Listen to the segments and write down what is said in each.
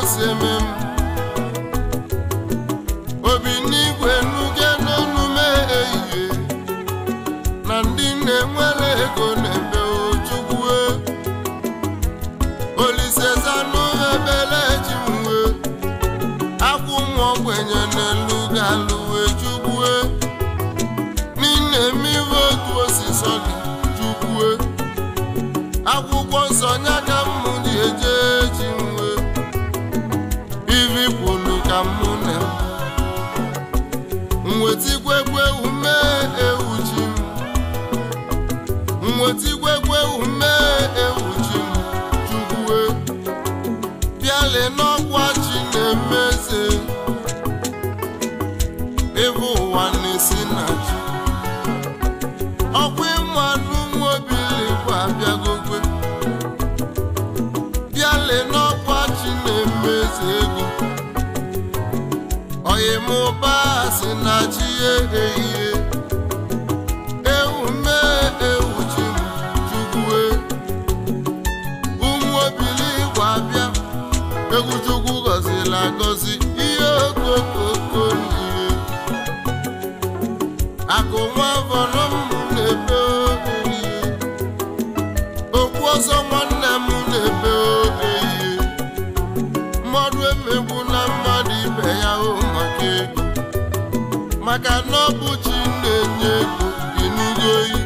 o si eme m. Obi n'igwe nuge n'onume ehihie na ndị na-enwere ego na-ebe Chukwu. Olise zanụ ebele ji mwe akwụ nwa ogbenye n'elu ga-alụwe Chukwu. N'ime mmiri otu osisi gị Chukwu. Akwụkwọ nsọ nya ka mụ ji eje ji mwe ivi kwulu ka mụ na nwetigwegwe ume ewu ji m, nwetigwegwe ume ewu ji m Chukwu. Bịale n'ọkwa chi na-emeze ebe ụwa na-esi na chi. Ọkwa ịmanụ nwobiligwe abịagogwe. Bịale n'ọkwa chi na-emeze ego. Oyimụba si na chi ehihie ewu mee ewu chi m Chukwu. Ụmụ obiligwe abịa egwu Chukwu gọziri agọzi ihe okokoko n'ihe. Akụ nwa vọrọ m na-ebe ehihie, okwu ọzọ nwanne m na-ebe ehihie. Mmadụ emegbu na mmadụ ibe ya o maka ego, maka na ọ bụ chi na-enye ego ịnụgo oyi.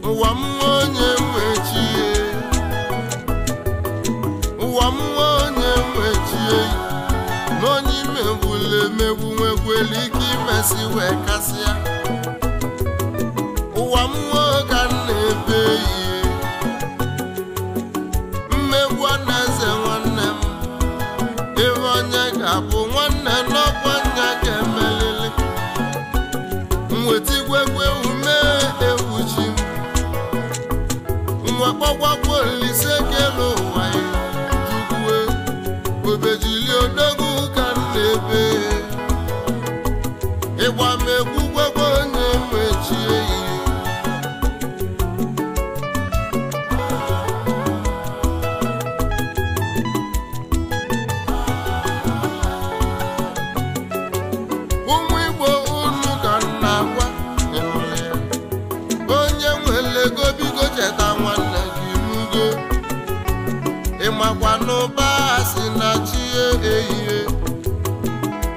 Ụwa m nwa onye nwe chi ye, ụwa m nwa onye nwe chi ye. Na onye imegbula emegbu nwekwere ike imesi wee kasịa. Ụwa m nwa ka m na-ebe ihe mmegbu na-eze nwanne m. Ife onye ga-abụ nwanne n'ọkwa nya ga-emelili. Nwetigwegwe ume ewu chi m, nwa kpọkwakwa Olise kelu ụwa ya Chukwu. Obejili odogwu ka m na-ebe ịgba m egwu gwegwe onye mechie ihe. Ụmụ Igbo unu ka m na-agwa ịnụrụ ya. Onye nwere ego biko cheta nwanne gị nugo. Ịmakwa n'ụba si na chi ehihie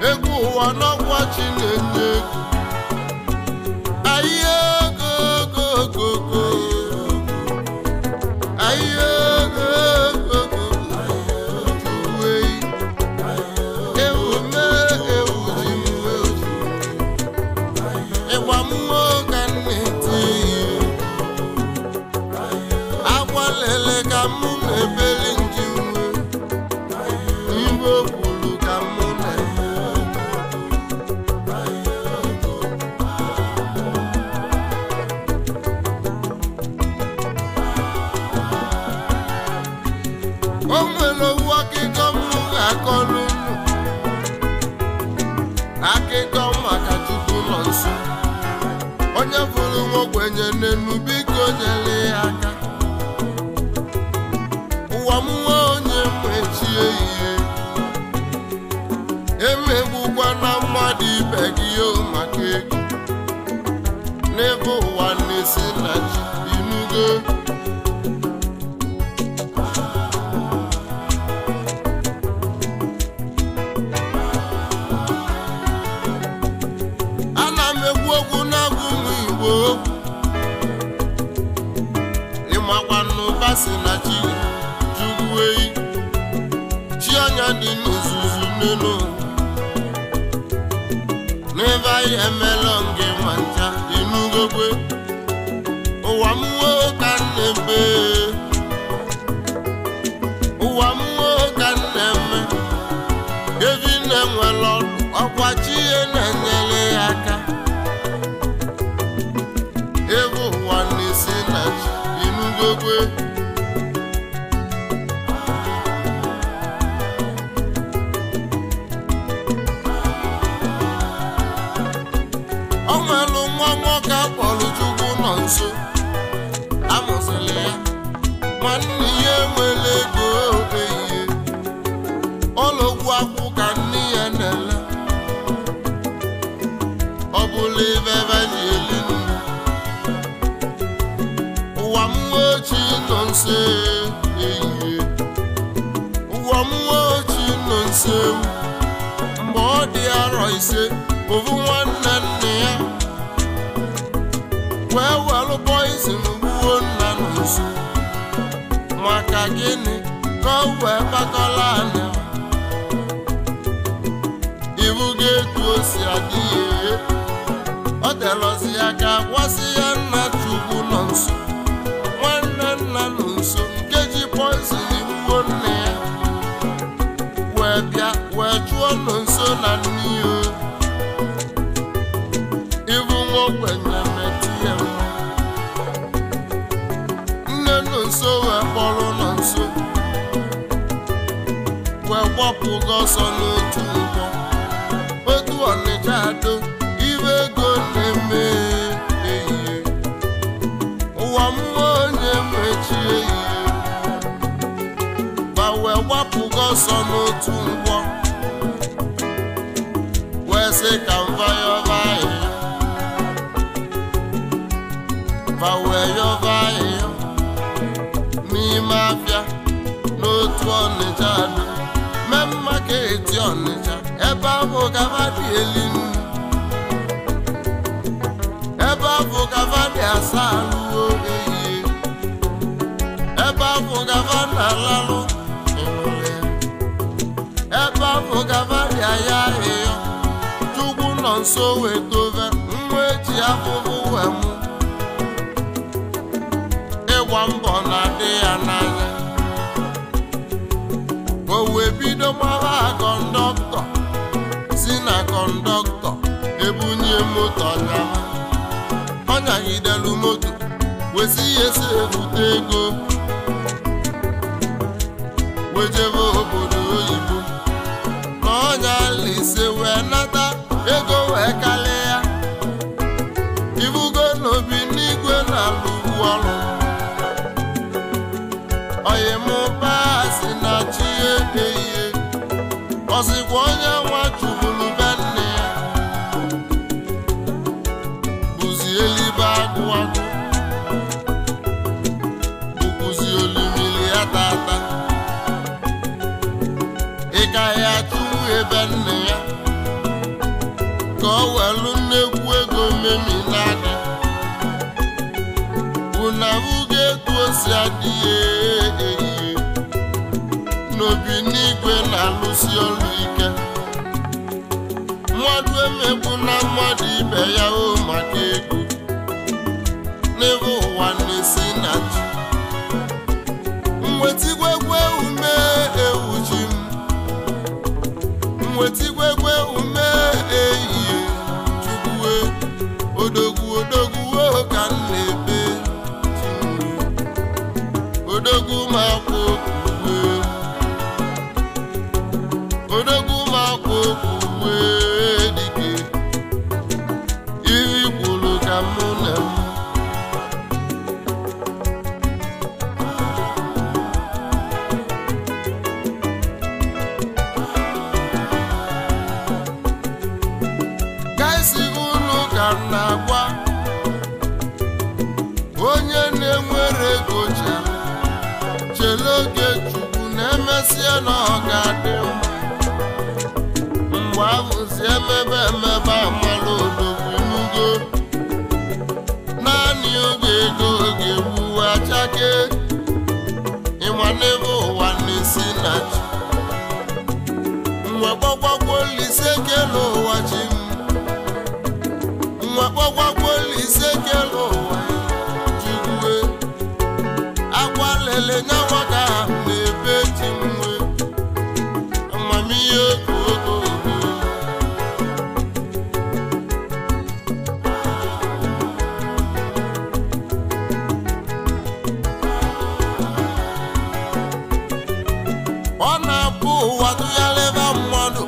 egwu ụwa n'ọkwa chi na-enye ego. Ahịa ego go go go, ahịa ego go go go Chukwu. Ewu mee ewu ji m ịgba mmụọ ka m na-eti ihe. Akwa lele ka mụ na-ebeli nji nwe igwe kwuru ka mụ na-eme. O nwere owu akụkọ m ga-akọrọ unu, akụkọ maka Chukwu nọ nso. Onye fụrụ nwa ogbenye n'enu biko nyere ya aka. Ụwa m nwa onye mechie ihe emegbukwana mmadụ ibe gị o maka ego. N'ebe ụwa na-esi na chi inugo. Ana m ekwu okwu na-agwa ụmụ Igbo okwu. Ịmakwa n'ụba si na chi Chukwu eyi chi anya dị n'ozuzu n'elu n'ebe anyị emela nge nwa ncha inugokwe. Ụwa m nwa ka m na-ebe, ụwa m nwa ka m na-eme. Evi na-enwere ọdụ ọkwa chi ya na-enyere ya aka. Ebe ụwa na-esi na chi inugokwe. O nwere nwa nwoke akpọrọ Chukwu nọ nso, amụsịrị ya nwanne ya enwere ego ehihie. nwa ochi nọ nso ehihie, ụwa m nwa ochi nọ nso ewu. Mgbe ọ dị arọ 5, ovu nwanne nne ya wee welụ poison gbuo nna nọ nso. Maka gịnị ka o wee kpakọla anya? Iwu ga-etu o si adị ya, ọ telọzi ya ka gwasị ya nna Chukwu nọ nso, nwanne nna nọ nso nke ji poison gbuo nne ya, wee bịa wee chụọ nọ nso na nne ya. Ibu nwa ogbenye metụ ya mma, nne nọ nso wee kpọrọ nọ nso, wee gbapụga ọsọ n'otu nkwọ. Otu Ọnịcha ado ibe ego na-eme ehihie, ụwa mmụọ onye mechi ehihie, ma wee gbapụga ọsọ n'otu nkwọ, wee sị ka mva yọba ahịhịa, ma wee yọba ahịhịa n'ime afịa n'otu Ọnịcha ado. Mee mma ka eti Ọnịcha ebe ahụ gava dị elu nnu, ebe ahụ gava dị asaa alụwo ehihie, ebe ahụ gava na-alalụ ịnụlị ya, ebe ahụ gava dị aya ahịhịa. Chukwu nọ nso wee tove nwa eji afụfụ wee mụ, ịgba mbọ na-adị ya n'anya. O wee bido mara kọndọktọ, si na kọndọktọ ebunye moto ọnyama, ọ nyagidelu moto wesi ya esi ebute ego, wejebe obodo oyibo. Na ọnya lise wee nata ego wee kalịa. Ibugo n'obi n'igwe na-alụgbu ọrụ oyimụba si na chi ehihie, ọsịkwa onye nwa chụburu be nne ya bụzi elibe agụ agụ, bụkwuzi olumili ya tata. Ị gaghị achụwu ebe nne ya ka ọ welu nnekwu ego memi n'aka. Unabugo etu o si adị ya ehihie, n'obi n'igwe na-alụsi ọrụ ike. Mmadụ emegbu na mmadụ ibe ya o maka ego, n'ebe ụwa na-esi na chi. Mwetigwegwe ume ewu chi m, mwetigwegwe ume ehihie, Chukwue odogwu odogwu o ka m na-ebe, odogwu ma kwụ okwukwe, odogwu ma kwụ okwukwe dike, iri kwuru ka mụ na m. Gaisi unu ka m na-agwa onye na-enwere ego chere, chere oge Chukwu na-emesịa na ọ ga-adị mma. Mgbe ahụzi emebe emebe amala odogwu inugo, naanị oge ego ga-egbuwe achake. Ịma n'ebe ụwa na-esi na chi, mgbe gbagwagwo Olise kele ụwa chi m, mgbe gbagwagwo Olise kele ụwa Chukwue, akwa lele nyawa ka na-ebe chi m nwe amamihe ogo ogo ogo. Ọ na-abụ ụwa tụgharịba mmadụ,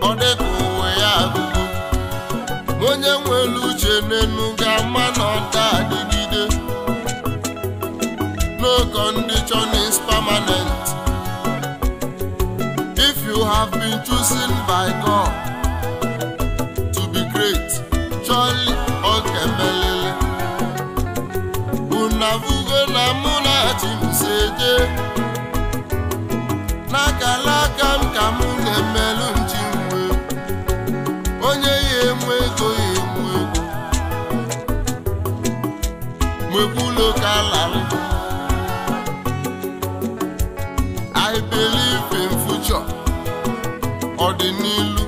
ọ dị ka ụwa ya agụgo. Onye nwere uche n'enu ga-ama na ọ da-adịgide. No condition is permanent. If you have been chosen by God to be great, surely ọ ga-emelele. Unavugo na mụ na chi m si eje. N'akala aka m ka mụ na-emelụ nchi mwe. Onye ya enwe ego ya enwe ego. Mwekwulo ka lalị. I believe in future. Ọdịnilu,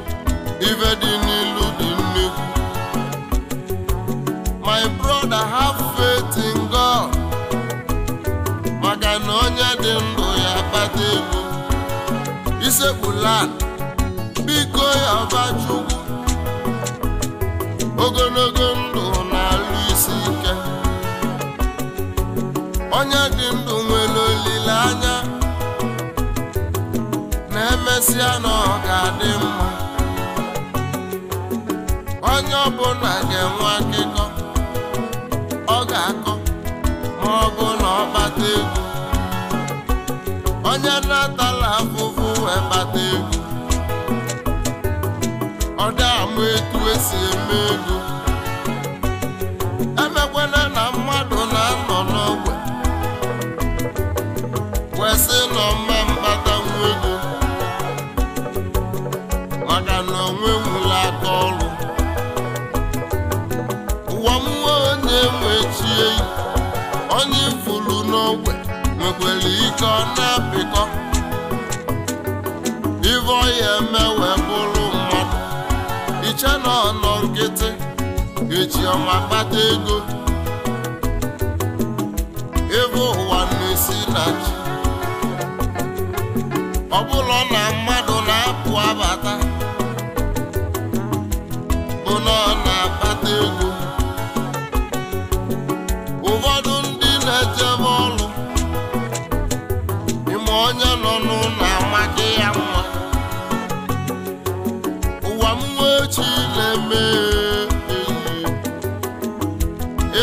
ife dị n'ilu dị nnekwu. My brother, have faith in God. Maka na onye dị ndụ ya akpata ego. Isekpula, biko ya ọba Chukwu. Ogologo ndụ na-alụ isi ike. Onye dị ndụ nwere olileanya. Na-emesịa na ọ ga-adị mma. Onye ọbụla ga-enwe akụkọ ọ ga-akọ ma ọ bụ na ọ kpata ego. Onye na-atala afụfụ wee kpata ego, ọ dị ama etu esi eme ego. Emekwana na mmadụ na-anọ n'ogbe wee sị na ọma mkpata nwa ego, maka na onwe nwụla aka ọrụ. Ụwa mmụọ onye nwechie, onye ifuru n'ogbe nwekwere ike ọ na-apịkọ. Ife ọya eme wee bụrụ mmadụ, iche na ọ nọ nkịtị, echi ọma kpata ego. Ebe ụwa na-esi na chi, ọ bụrụ na mmadụ na-apụ abata bụ na ọ na-akpata ego. Ụfọdụ ndị na-ejebe ọrụ, ime onye nọ n'ụlọ amaghị ya mma. Ụwa mmụọ chi na-eme enyi,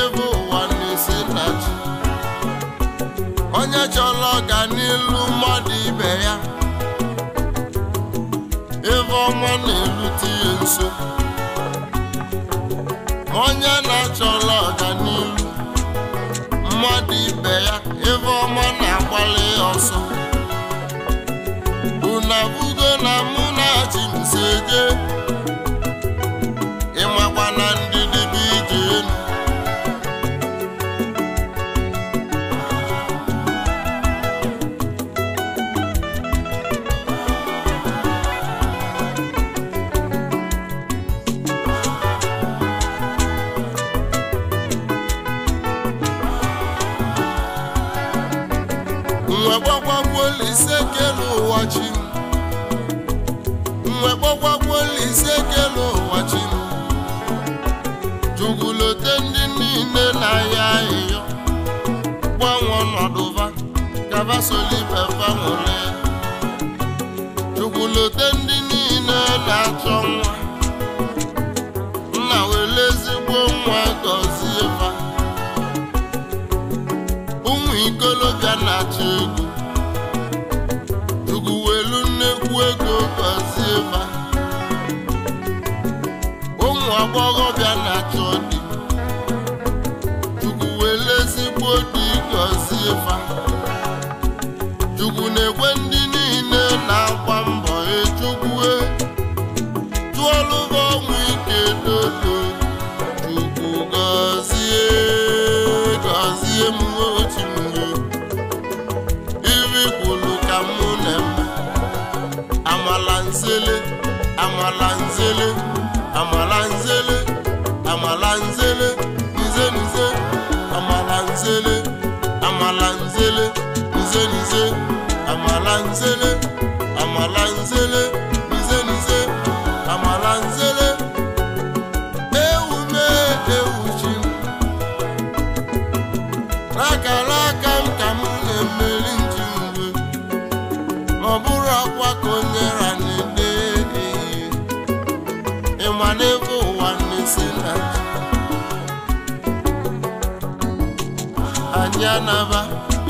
ebe ụwa na-esi na chi. Onye chọrọ ọganilu mmadụ ibe ya, ebe ọma na-erute ya nso. Onye na-achọrọ ọganilu mmadụ ibe ya, ebe ọma na-agbalị ya ọsọ. Unavugo na mụ na chi m si eje. Ịmakwa na ndidi bụ ije enu. Nwe gbagwagwolise kelu ụwa chi m. Nwe gbagwagwolise kelu ụwa chi m. Chukwulote ndị niile na-ahịa ahịhịa, gbanwe ọnọdụ va ka va solibe va nwụrụ. Chukwulote ndị niile na-achọ nwa, nna were ezigbo nwa gọzie va. Ụmụ ikolobịa na-achọ ego, Chukwu welu nnekwu ego gọzie va. Ụmụ agbọghọbịa na-achọ di, Chukwu welu ezigbo di gọzie va. Chukwu na-ekwe ndị niile na-agba mbọ echukwue, tụọlụba ọnwụ ike dodo. Chukwu gọzie, gọzie m otu mgbe. Iri kwuru ka mụ na-eme. Amala nzele, amala nzele, amala nzele, amala nzele, nze nze, amala nzele, amala nzele, nze nze, amala nzele, amala nzele, nze nze, amala nzele. Ewu me ewu chi m. N'akara aka m ka m na-emeri nji mgbe. Ma ọ bụrụ akwa ka onye ra na-ede ehihie. Ịma n'ebe ụwa na-esi na chi. Anyị anaba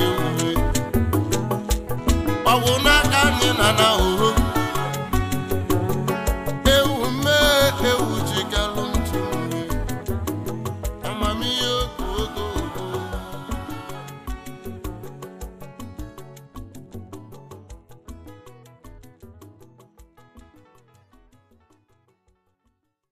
ewuwe. Ọ bụ n'aka anyị na na oho.